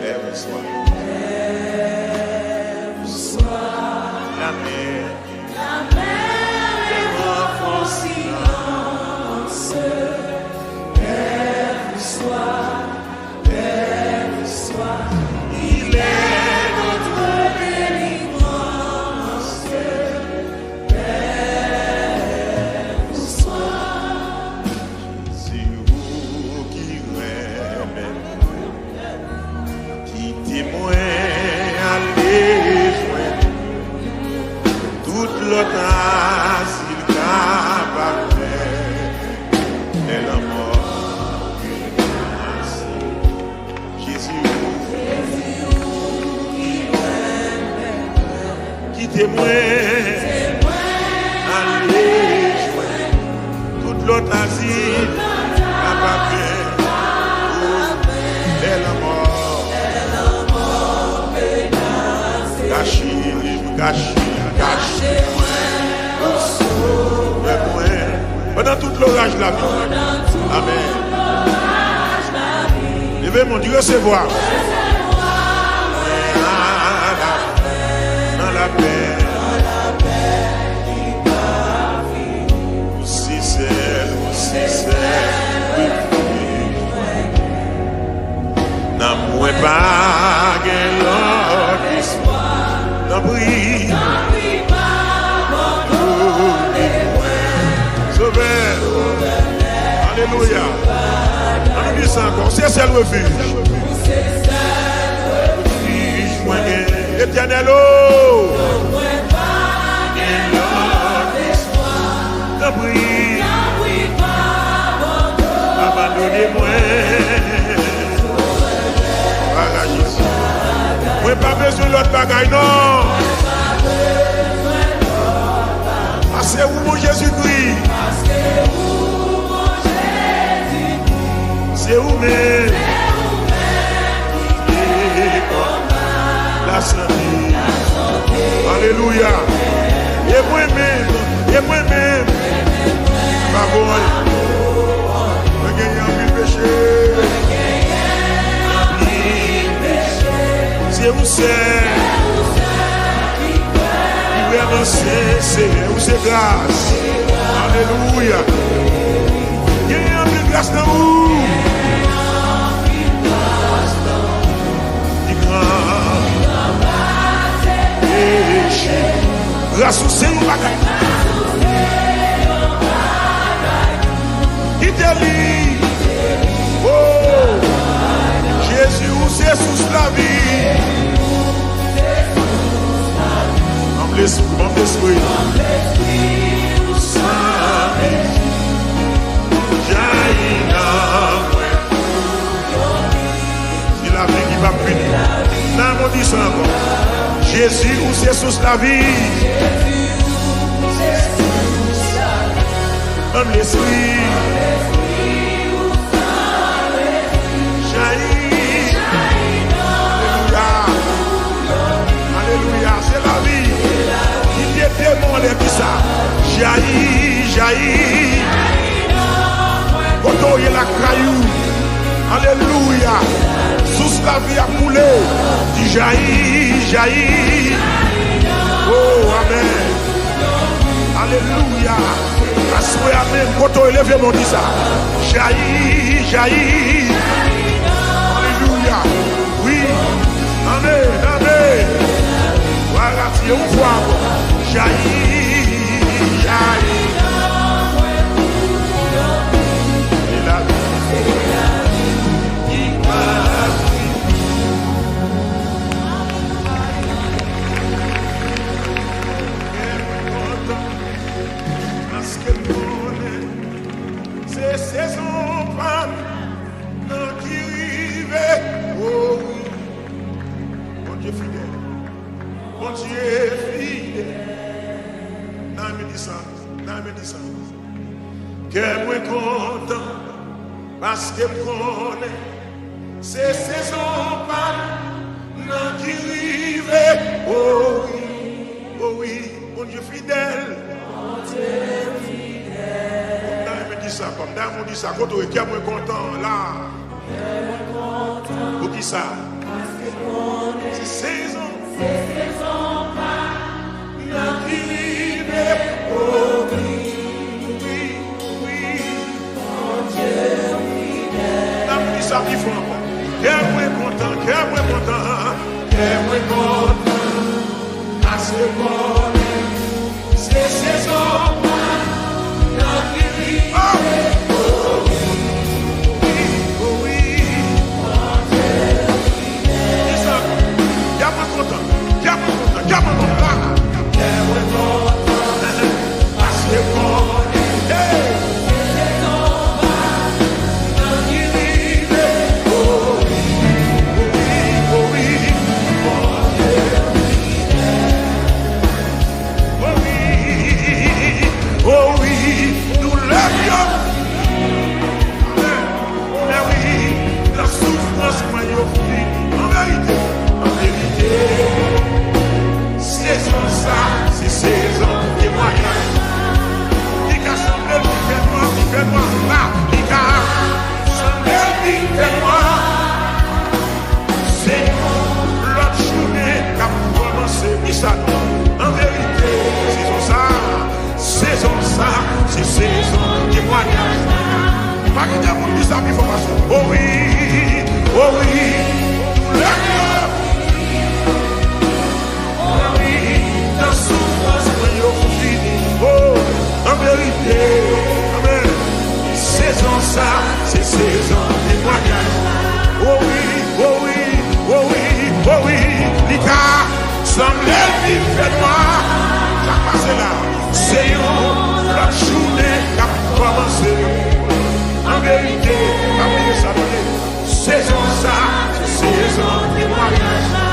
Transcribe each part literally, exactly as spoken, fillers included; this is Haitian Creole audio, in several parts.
Lè bonsoir. Lamè. Lamè fè silans. Lè bonsoir. Lè bonsoir. Il est notre délivrance. Lè bonsoir. Se ou ki renmen mwen, kite mwen ale jwenn tout lòt azil kapab fè, lè lanmò menase. Jezi, ou kite mwen ale jwenn tout lòt azil kapab fè. O, lè lanmò kache m, kache m, kache mwen, ou sove mwen pandan tout loraj lavi. Amèn. Leve men w, di, resevwa. Mwen alapè, nan lapè. Ou se sèl, ou se sèl refij mwen. Nanm mwen pa gen lòt espwa. Tanpri. Sovè. Alelouya. Ann nou di sa ankò. Ou se sèl refij. Refij mwen gen. Etènèl o. Gen lòt espwa. Tanpri. Abandone mwen. Bagay isi. Mwen pa bezwen lòt bagay, non. Pase ou, mon Jezikri. Se ou menm. Ki te konbat lasante. Alelouya. E mwen menm, e mwen menm. Pa bon. Mwen genyen anpil peche. Se ou sèl ki vrèman sen, Senyè, ou se gras. Alelouya. Genyen anpil gras nan ou. Pi gran peche. Gras ou se yon bagay. Kite li. O, Jezi, ou se sous lavi. Manm lespri, manm lespri. Jayi nan mwen. Se lavi ki p ap fini. N a di sa ankò. Jezi, ou se sous lavi. Manm lespri. Jayi. Alelouya. Alelouya. Se lavi. Kite demon anlè di sa. Jayi, jayi. Kote w ye lakay ou. Alelouya. Sous lavi ap koule. Di jayi, jayi. O, amèn. Alelouya. Aswè a menm, kote w ye, leve men w, di sa. Jayi, jayi. Alelouya. Wi. Amèn, amèn. W a ratiye yon fwa ankò. Jayi, jayi. E la. Paske m konnen se sezon pa m nan ki rive. O wi, Bondye fidèl. Bondye fidèl. N a renmen di sa. N a renmen di sa. Kè mwen kontan, paske m konnen se sezon pa l nan ki rive. O wi, o wi, Bondye fidèl. Bondye fidèl. M ta renmen di sa, kòm, ta renmen di sa, kote w ye, kè mwen kontan la. Poukisa? Se sezon. Nan ki rive, o wi, wi, wi. N ap di sa pi fò ankò. Kè mwen kontan, kè mwen kontan, kè mwen kontan. Paske konnen se sezon pa nan ki rive. O wi, o wi. Kè mwen kontan, kè mwen kontan, kè mwen kontan. Kè mwen kontan, paske konnen, hey, se sezon pa nan ki rive. O wi, o wi, o wi, Bondye fidèl. O wi, o wi, doulè m yo. Amèn. Mè wi, tan soufrans mwen yo fini. An verite, an verite, sezon sa, se sezon temwayaj. Li ka sanble li fè nwa, li fè nwa la, li ka sanble li fè nwa. Se yon lòt jounen k ap kòmanse. Wi, sa non. An verite, sezon sa, sezon sa, se sezon temwayaj. Pa kite moun di sa pi fò pase w. O wi, o wi, doulè m yo. O wi, tan soufrans mwen yo fini. O, an verite, amèn. Sezon sa, se sezon temwayaj. O wi, o wi, o wi, o wi, li ka sanble li fè nwa. Sa k pase la, se yon lòt jounen k ap kòmanse. An verite, pa bliye sa, tande. Sezon sa, se sezon temwayaj la.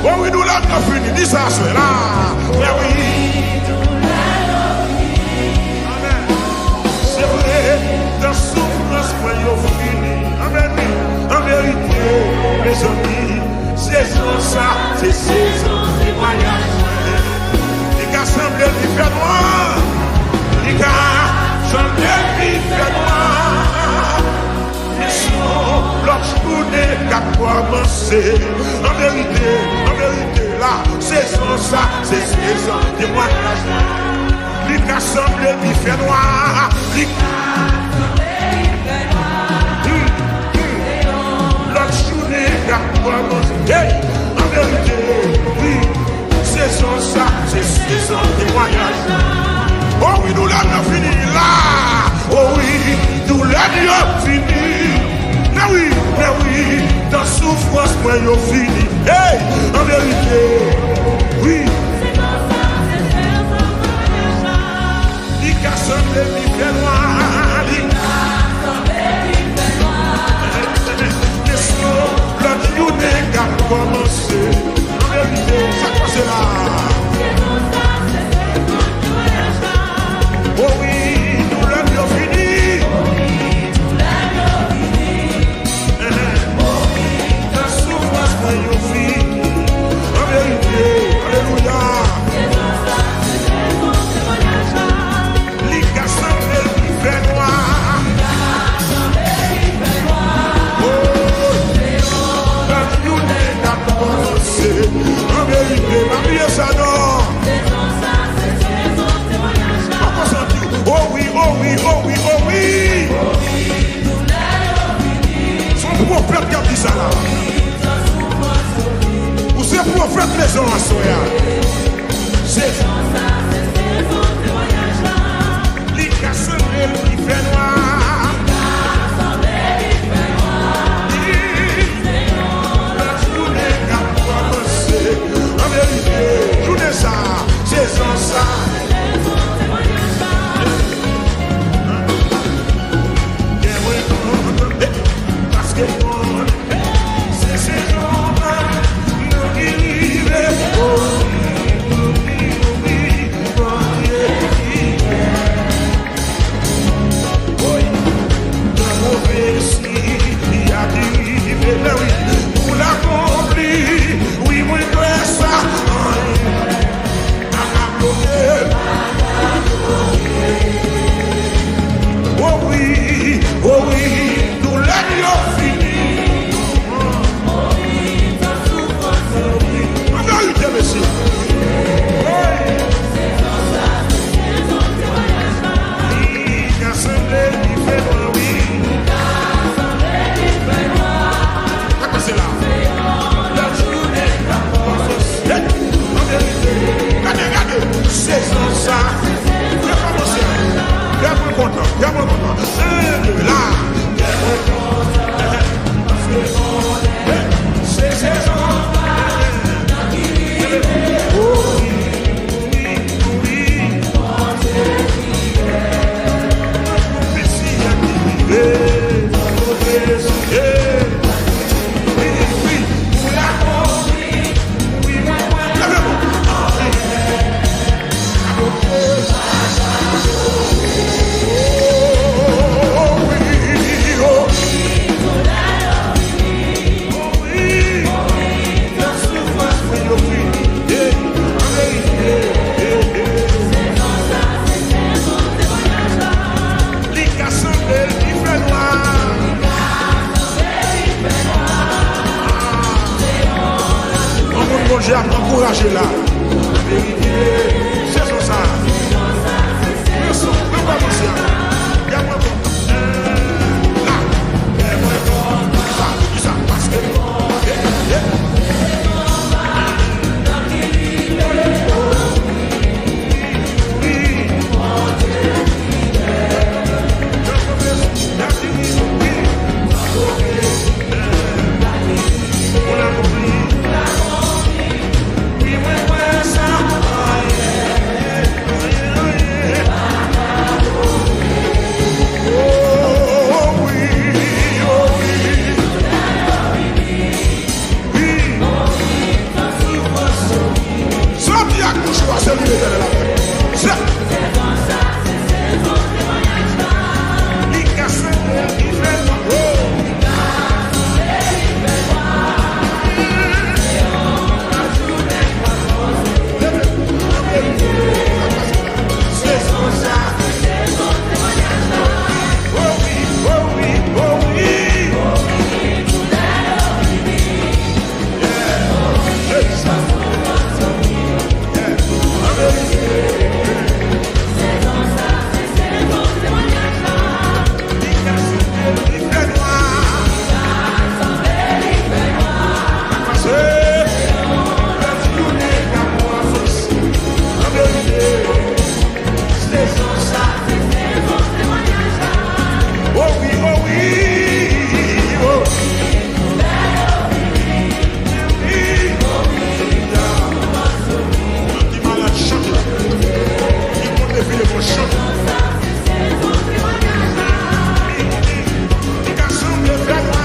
O wi, doulè m yo fini, di sa aswè la. Mè wi. Amèn. Se vre, tan soufrans mwen yo fini. Amèn, wi. An verite, mezanmi, sezon sa, se sezon temwayaj mwen. Li ka sanble li fè nwa. Li ka sanble li fè nwa. Men se yon lòt jounen k ap kòmanse. An verite, an verite, la, sezon sa, se sezon temwayaj la. Li ka sanble li fè nwa. Li ka sanble li fè nwa. Hmm, hmm. Lòt jounen k ap kòmanse. Hey, an verite, wi. Sezon sa, se sezon temwayaj. O wi, doulè m yo fini la. O wi, doulè m yo fini. Mè wi, mè wi, tan soufrans mwen yo fini. Hey, an verite, wi. Sezon sa, se sezon temwayaj la. Li ka sanble li fè nwa, li ka sanble li fè nwa. Men se yon lòt jounen k ap kòmanse. An verite, sa k pase la? O wi, doulè m yo fini. Tan soufrans mwen yo fini. An verite, alelouya. Li ka sanble li fè nwa. O, lòt jounen k ap kòmanse. An verite, pa bliye sa non. Poko santi. O wi, o wi, o wi, o wi. Se yon pwofèt k ap di sa la. Ou se pwofèt mezon aswè a. Se li ka sanble li fè nwa. Li, lòt jounen k ap kòmanse. An verite, jounen sa, sezon sa. Kè mwen kontan, paske konnen se sezon pa m nan ki rive. O wi, o wi, o wi, o wi. Kè mwen kontan. Kè mwen kontan. Kè mwen kontan. Paske Bondye, se sezon pa. Oh, wi, wi, wi. Bondye fidèl. Mesi a ki rive. Bondye fidèl. Wi, wi, pou la. Leve men w. Li ka sanble li fè nwa. Yon moun Bondye ap ankouraje la. Verite, sezon sa. Pran sa, pran kòmanse a. Y ap pran kòmanse. La. Sa, sa, paske. Soti ak bouch ou a, se li Letènèl ap fè. Se li ka sanble li fè nwa. Oh! Leve. Sezon sa, se sezon temwayaj la. Oh wi, oh wi, oh wi. Sezon sa, se sezon temwayaj la. Oh wi, oh wi, oh wi. Moun ki malad, chante. Ki konn leve, leve, chante. Li ka sanble fè nwa.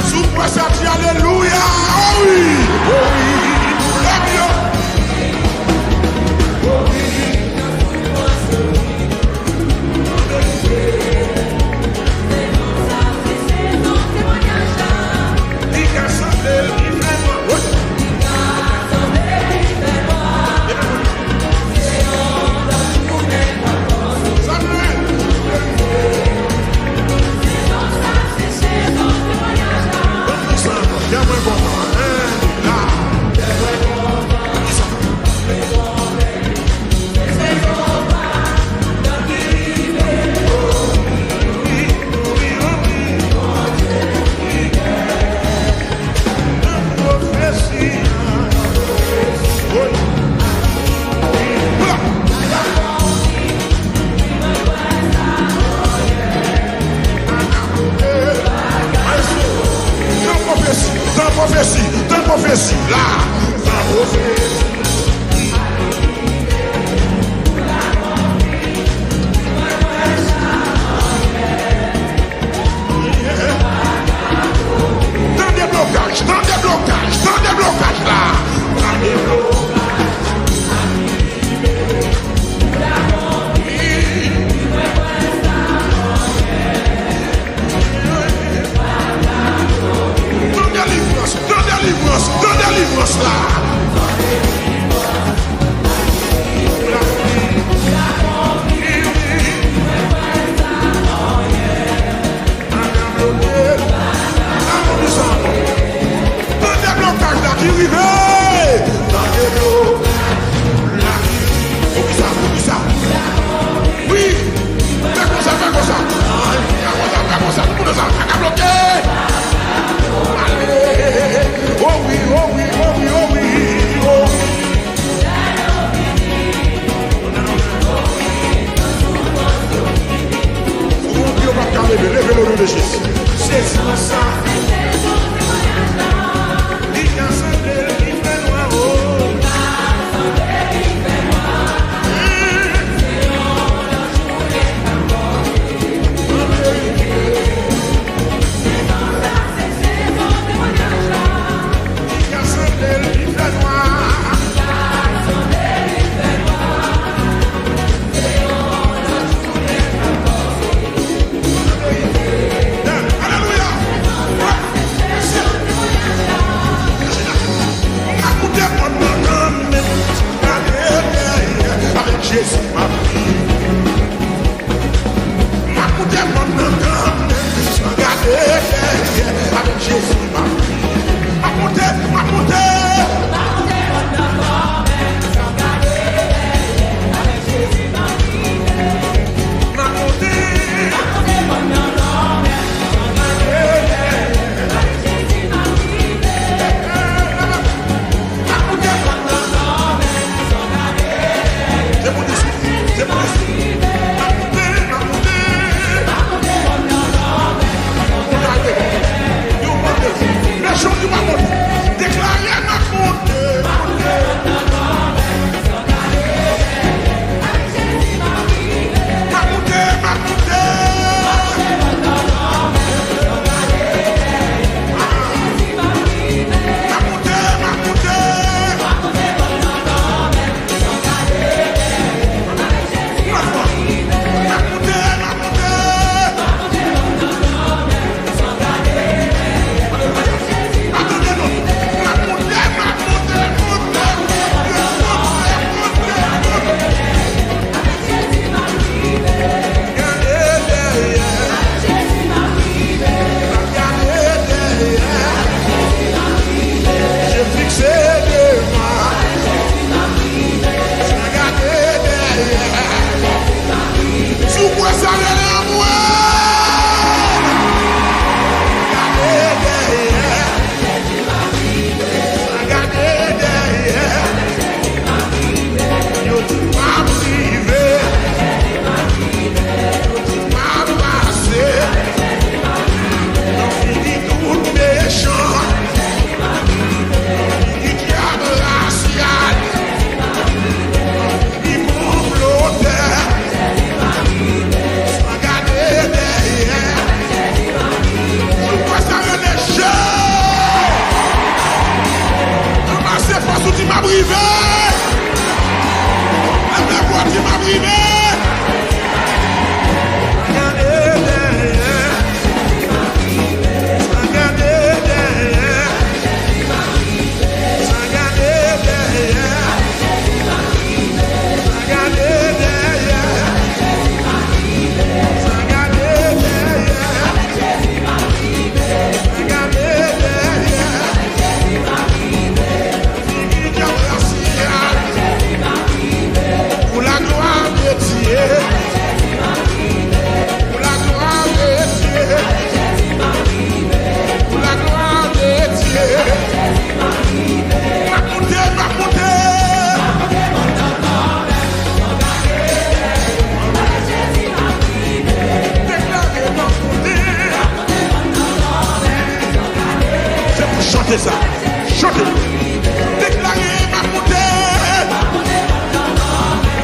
Si w kwè sa, di alelouya. Oh wi, oh wi. Lève yo. Oh wi. Li ka sanble li fè nwa. Sa nou ye? Ban m di sa ankò. Kè mwen kontan. Hein? La. Tan pwofesi, tan pwofesi, tan pwofesi, la. Tan pwofesi. Tan deblokaj, tan deblokaj, tan deblokaj la. Tan deblokaj. Tan delivrans, tan delivrans, tan delivrans la. Tan deblokaj la ki rive. Tan deblokaj la ki rive. Poukisa, poukisa? Wi. Fè konsa, fè konsa. Fè konsa, fè konsa. Tout moun sa, sa ka bloke. Li ka sanble, li fè nwa, o. Li ka sanble, li fè nwa. Alelouya! M ap moute pòt nan kanmenm, gade dèyè, avèk Jezi m ap viv. M ap moute pòt nan kanmenm, san gade dèyè, avèk Jezi m ap viv. M ap moute, m ap moute. M ap moute. Se pou li, se pou li. M ap moute, m ap moute. Yon kote, yon kote. Mesye w di w ap monte. Deklare, m ap monte, monte. M ap moute, m ap moute. M ap moute, m ap moute. Je fikse devan. San gade dèyè. Si w kwè sa, rele anmwe. Gade dèyè. San gade dèyè. Yo di m ap rive. Yo di m ap pase. Nan figi tout mechan. Nan figi dyab rasyal. Li konplotè. San gade dèyè. Si w kwè sa, rele Jezi. Anmase fòs ou, di m ap rive. Leve vwa, di m ap rive. San gade dèyè. San gade dèyè. San gade dèyè. San gade dèyè. San gade dèyè. San gade dèyè. Figi dyab rasyal. Pou la glwa de Dye. Pou la glwa de Dye. Pou la glwa de Dye. M ap moute, m ap moute. Deklare m ap moute. Se pou chante sa. Chante. Deklare m ap moute.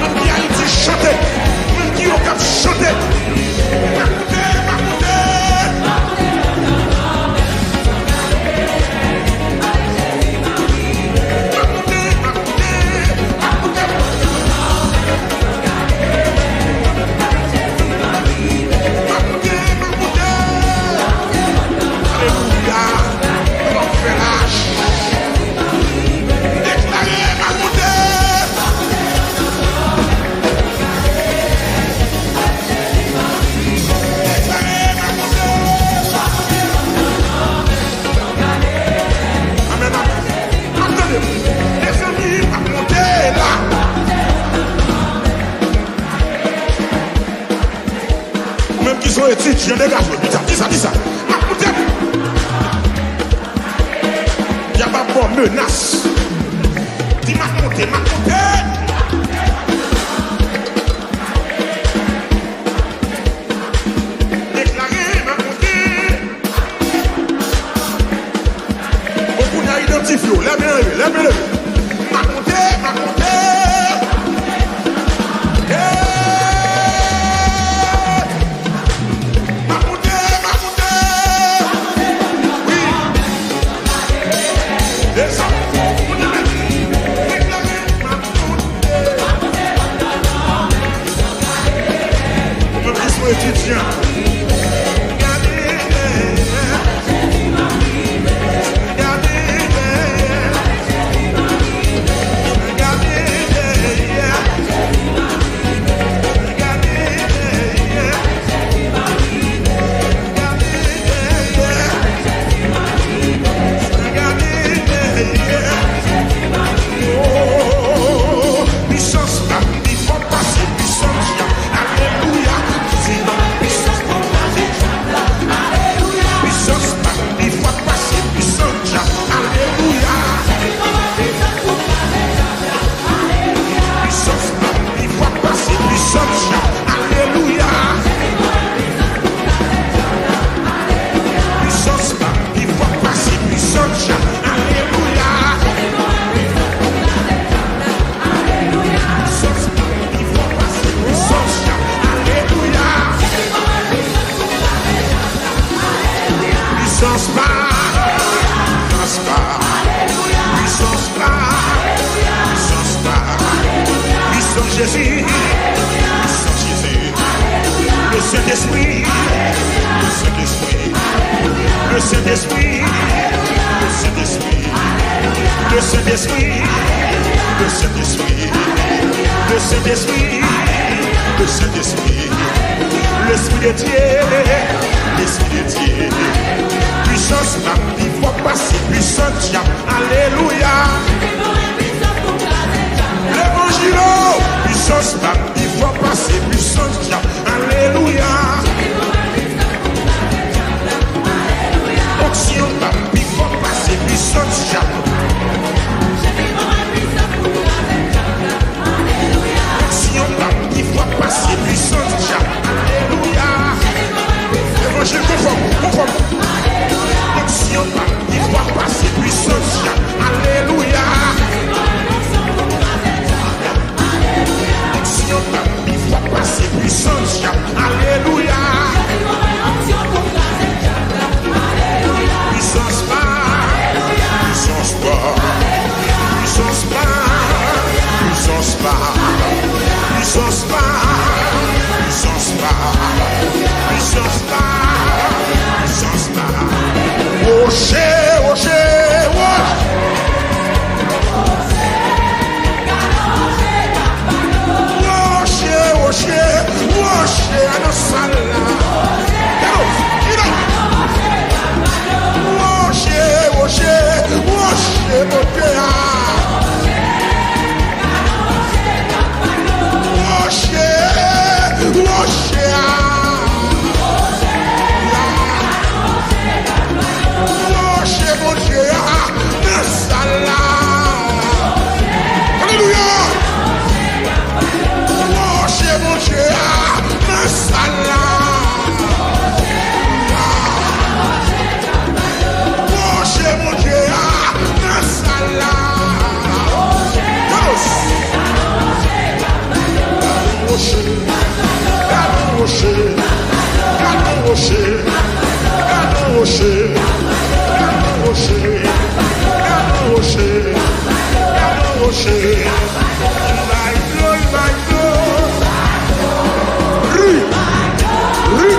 Moun ki Ayiti, chante. Moun ki Okap, chante. M ap moute, m ap moute. Alelouya. Nou ap fè lach. Deklare, m ap moute. Deklare, m ap moute. Amèn, amèn. M ap tande. Mezanmi, m ap monte la. Ou menm ki se yon etidyan, degaje w. Di sa, di sa, di sa. M ap moute. Y ap ap ba w menas. Di, m ap monte, m ap monte. Deklare, m ap monte. Attentif yo, leve, leve, leve, leve. M ap monte, m ap monte. Hey! M ap monte, m ap monte. Wi. Desann. Leve men, m ap monte. Mwen plis mwen etidyan. Gade dèyè. Gade dèyè. Gade dèyè. Gade dèyè. Gade dèyè. Gade dèyè. Oh, pisans pa m pi fò pase pisans dyab. Alelouya. Pisans pa m pi fò pase pisans dyab. Alelouya. Pisans pa m pi fò pase pisans dyab. Alelouya. Pisans pa m pi fò pase pisans dyab. Alelouya. Pisans pa m pi fò pase pisans dyab. Alelouya. Pisans pa, pisans pa, pisans pa, pisans pa, pisans Jezi, pisans Jezi, le Sentespri, le Sentespri, le Sentespri, le Sentespri, le Sentespri, le Sentespri, le Sentespri, le Sentespri. Lespri de Dye, Lespri de Dye. Pisans pa m pi fò pase pisans dyab. Alelouya. Levanjil, o, pisans pa m pi fò pase pisans dyab. Alelouya. Onksyon pa m pi fò pase pisans dyab. Onksyon pa m pi fò pase pisans dyab. Alelouya. Levanjil konfòm, konfòm. Onksyon pa m pi fò pase pisans dyab. Alelouya. Onksyon pa m pi fò pase pisans dyab. Alelouya. Pisans pa, pisans pa, pisans pa, pisans pa, pisans pa, pisans pa, pisans pa, pisans pa. Woche, woche, woche. Woche, woche, woche a nan sal la. Gado, gado. Woche, woche, woche monte a. Woche, woche a. Woche Bondye a nan sal la. Alelouya. Woche Bondye a nan sal la. Woche Bondye a nan sal la. Vamos. Woche. Gade yon woche, gade yon woche, gade yon woche, gade yon woche, gade yon woche, gade yon woche. Li bay dlo, li bay dlo. Ri, ri,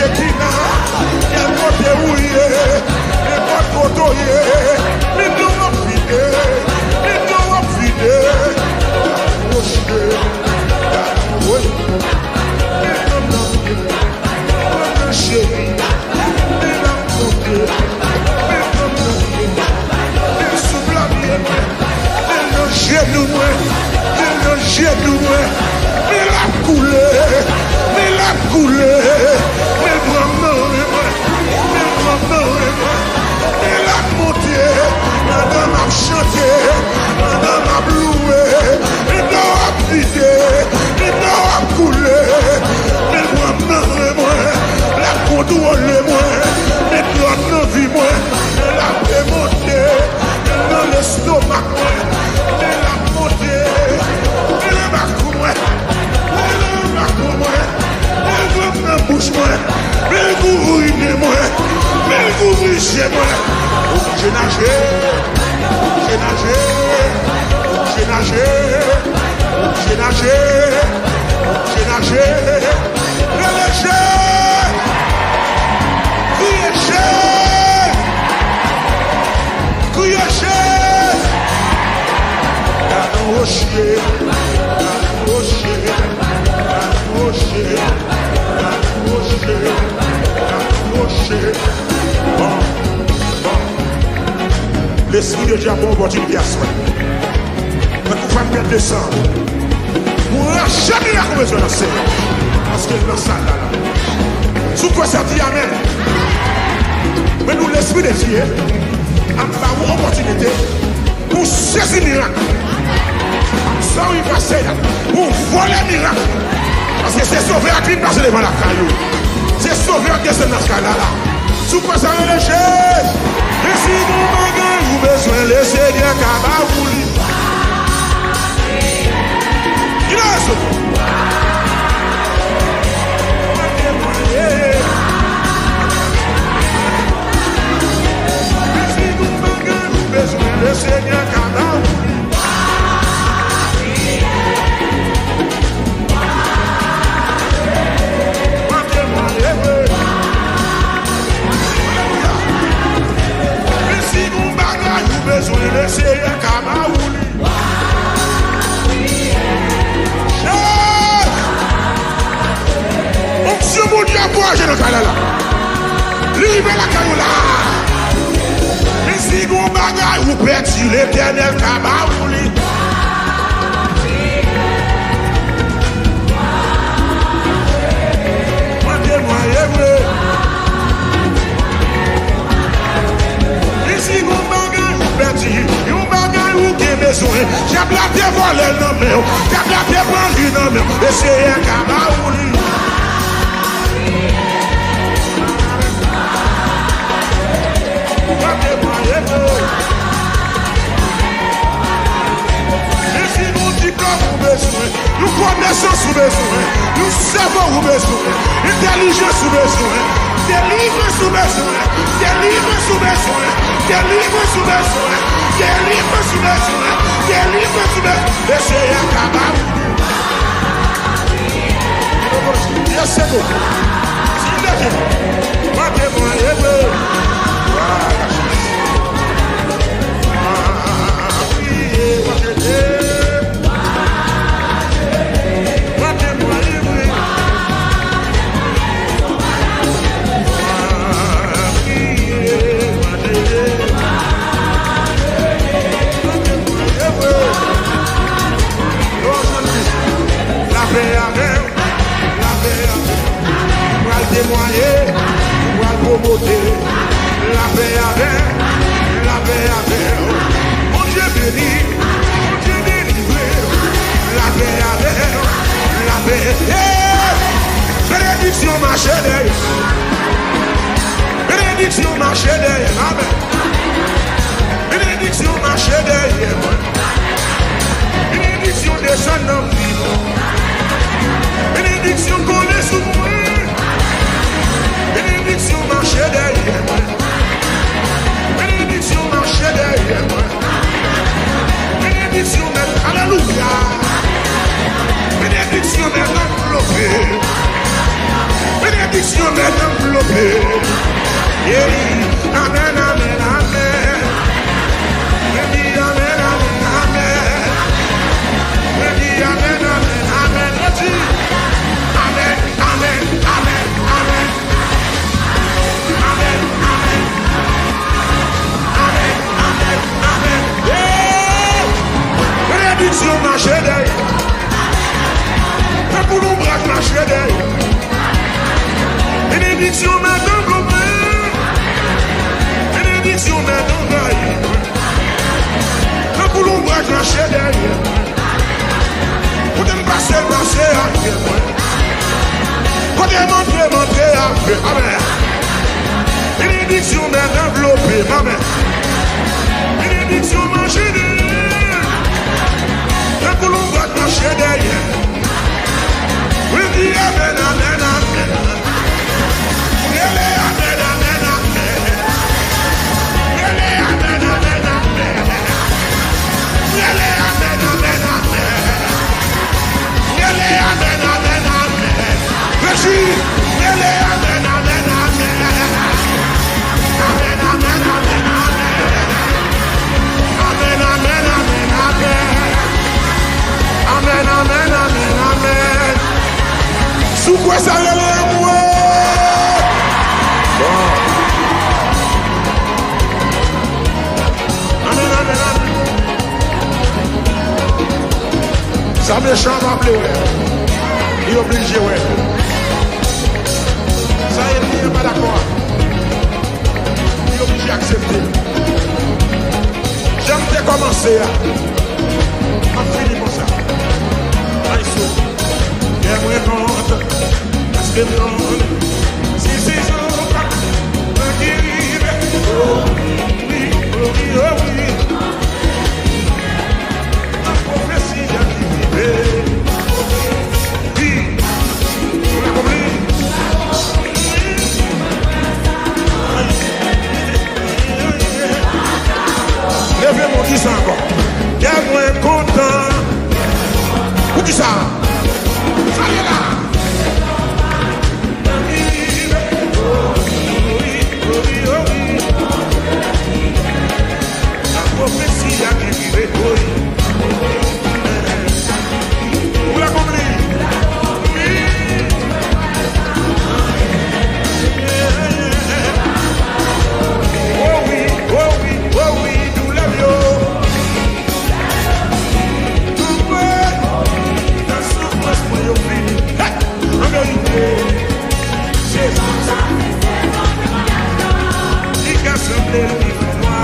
Kina, kèl kote ou ye, nenpòt kote w ye, men non w ap vide, men non w ap vide. Woche, woy, men non nan vye, men nan cheri, men la monte, men non nan vye, men sou pla pye mwen. Men nan jenou mwen, men nan jenou mwen, men l ap koule, men l ap koule, men l pran nan men mwen, men l pran nan men mwen, men l ap monte, pandan m ap chante, pandan m ap louwe, men nan w ap vide, men nan w ap koule, men l pran nan men mwen, l ap kontwole mwen, men dwòt nan vi mwen, men l ap demonte. Men nan lestomak mwen, men l ap monte, men nan bak mwen, men nan bak mwen, men granm nan bouch mwen, men kouvri nen mwen, men kouvri je mwen. Oblije naje, oblije naje, oblije naje, oblije naje, oblije naje. Rele Je! Kriye Je! Kriye Je! Gade yon woche, gade yon woche, gade yon woche, gade yon woche, gade yon woche. Bon, bon. Lespri de Dye ap ba w opòtinite aswè. Mwen kou fè m pèt de san. Pou rache mirak ou bezwen nan Senyè. Paske l nan sal la la. Si w kwè sa, di amèn. Mwen di w, Lespri de Dye ap ba ou opòtinite pou w sezi mirak. Sa w pase a, pou w vòlè mirak. Paske se Sovè a ki vin pase devan lakay ou. Se Sovè a k desann nan sky la la. Si w kwè sa, rele Jezi. Men si gon bagay ou bezwen, Lesenyè ka ba ou li. Ki nan rezo? Men si gon bagay ou bezwen, Lesenyè ka ba ou li. Men si gon bagay ou bezwen, Lesenyè ka ba ou li. Hey! Onksyon Bondye ap voyaje nan kay la la. Li rive lakay ou la. Men si gon bagay ou pèdi, Letènèl ka ba ou li. Mwen temwaye vre. Men si gon bagay ou pèdi, yon bagay ou gen bezwen, dyab la te vòlè l nan men w, dyab la te pran li nan men w, Lesenyè ka ba ou li. Mwen temwaye vre. Men si gon diplòm ou bezwen, yon konesans ou bezwen, yon sèvo ou bezwen, entèlijans ou bezwen, delivrans ou bezwen, delivrans ou bezwen, delivrans ou bezwen, delivrans ou bezwen, delivrans ou bezwen, Lesenyè ka ba ou. Yes, se bon. Mwen temwaye vre. Lapè avè w, lapè avè w. Pral temwaye, pral pwomote. Lapè avè w, lapè avè w. Bondye beni, Bondye delivre. Lapè avè w, lapè. Hey! Benediksyon mache dèyè. Benediksyon mache dèyè m. Amèn. Benediksyon mache dèyè mwen. Benediksyon desann nan vi mwen. Benediksyon kole sou mwen. Benediksyon mache dèyè mwen. Benediksyon mache dèyè mwen. Benediksyon mèt, alelouya. Benediksyon mèt anvlope. Benediksyon Benediksyon mèt anvlope. Ey, amèn, amèn, amèn. Mwen di amèn, amèn, amèn. Mwen di amèn, amèn, amèn. Mwen di amèn, amèn, amèn, amèn. Amèn, amèn. Amèn, amèn, amèn. Hey! Benediksyon mache dèyè. Tankou lonbraj mache dèyè. Benediksyon mèt anvlope. Benediksyon mèt anvayi. Tankou lonbraj mache dèyè. Kote m pase, l pase avè mwen. Kote m antre, m antre avè. Amèn. Benediksyon mèt anvlope m. Amèn. Benediksyon mache dèyè. Tankou lonbraj mache dèyè. Wi, di amèn, amèn, amèn. Rele amèn, amèn, amèn. Rele amèn, amèn, amèn. Rele amèn, amèn, amèn. Rele amèn, amèn, amèn. Rejwi, rele amèn, amèn, amèn. Amèn, amèn, amèn, amèn. Amèn, amèn, amèn, amèn. Amèn, amèn, amèn, amèn. Si w kwè sa, rele anmwe. Bon. Amèn, amèn, amèn. Sa mechan an pa vle wè. Li oblije wè. Sa ènmi an pa dakò a. Li oblije aksepte. Jan m te kòmanse a, m ap fini konsa. Ay, so. Kè mwen kontan, paske m konnen se sezon pa mwen ki rive. Oh, wi, oh, wi, oh, wi. Nan pwofesi a ki rive. Wi. Ou la konprann? Leve men w, di sa ankò. Kè mwen kontan. Poukisa? Sa ye la. Pwofesi a ki rive, wi. Ou la konprann? Wi. Oh wi, oh wi, oh wi, doulè m yo. Anmwe, nan soufrans mwen yo fini. Hey! An verite, se li ka sanble li fè nwa.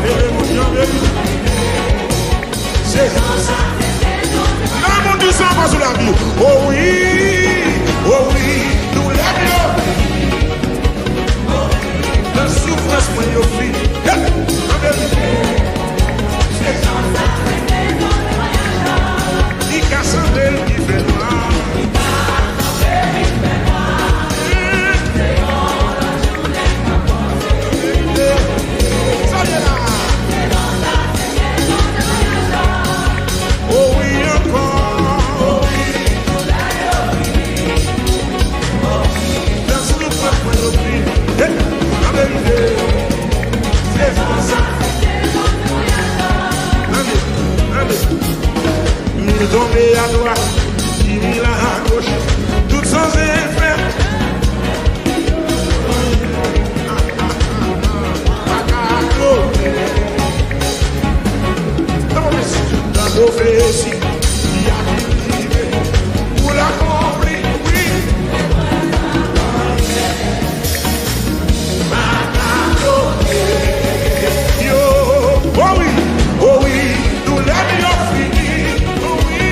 Leve men w, an verite. Se nan moun di sa ankò sou lavi. Oh wi, oh wi, doulè m yo. Nan soufrans mwen yo fini. Hey! An verite. Li ka sanble l ki fè nwa. Sa ye la. Oh wi, ankò. Dans nou pèp mwen yo fini. Hey, an verite. Sezon sa. Tande, tande. Mil tonbe a dwat, di mil a goch. Tout sanzefè. Pa ka aklone. Nan pwofesi, nan pwofesi, li ap rive. Pou l akonpli, wi. Pa ka aklone. Yo, oh wi, oh wi, doulè m yo fini. Oh wi.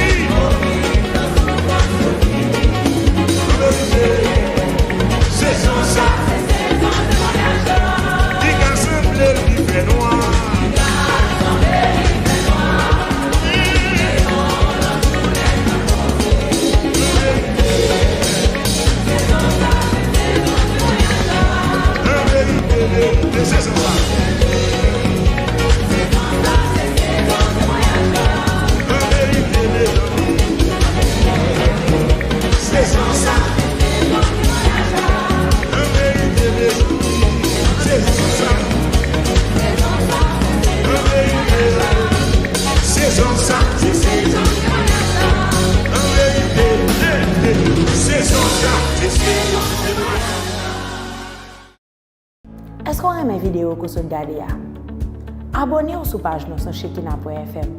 An verite, sezon sa. Li ka sanble li fè nwa. An verite, verite, sezon sa. An verite, Fò w renmen videyo ke w sot gade a. Abòne w sou paj nou sou Shekina pwen F M.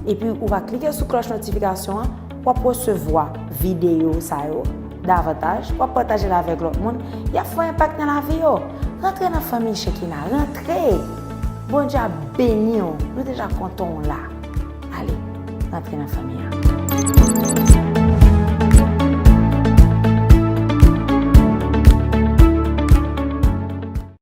Epi ou va klike sou klòch notifikasyon an, w ap resevwa videyo sa yo davantaj, w ap pataje l avèk lòt moun, y ap fè yon enpak nan lavi yo. Rantre nan fanmi Shekina, rantre! Bondye ap beni w, nou deja kontan w la. Ale, rantre nan fanmi an.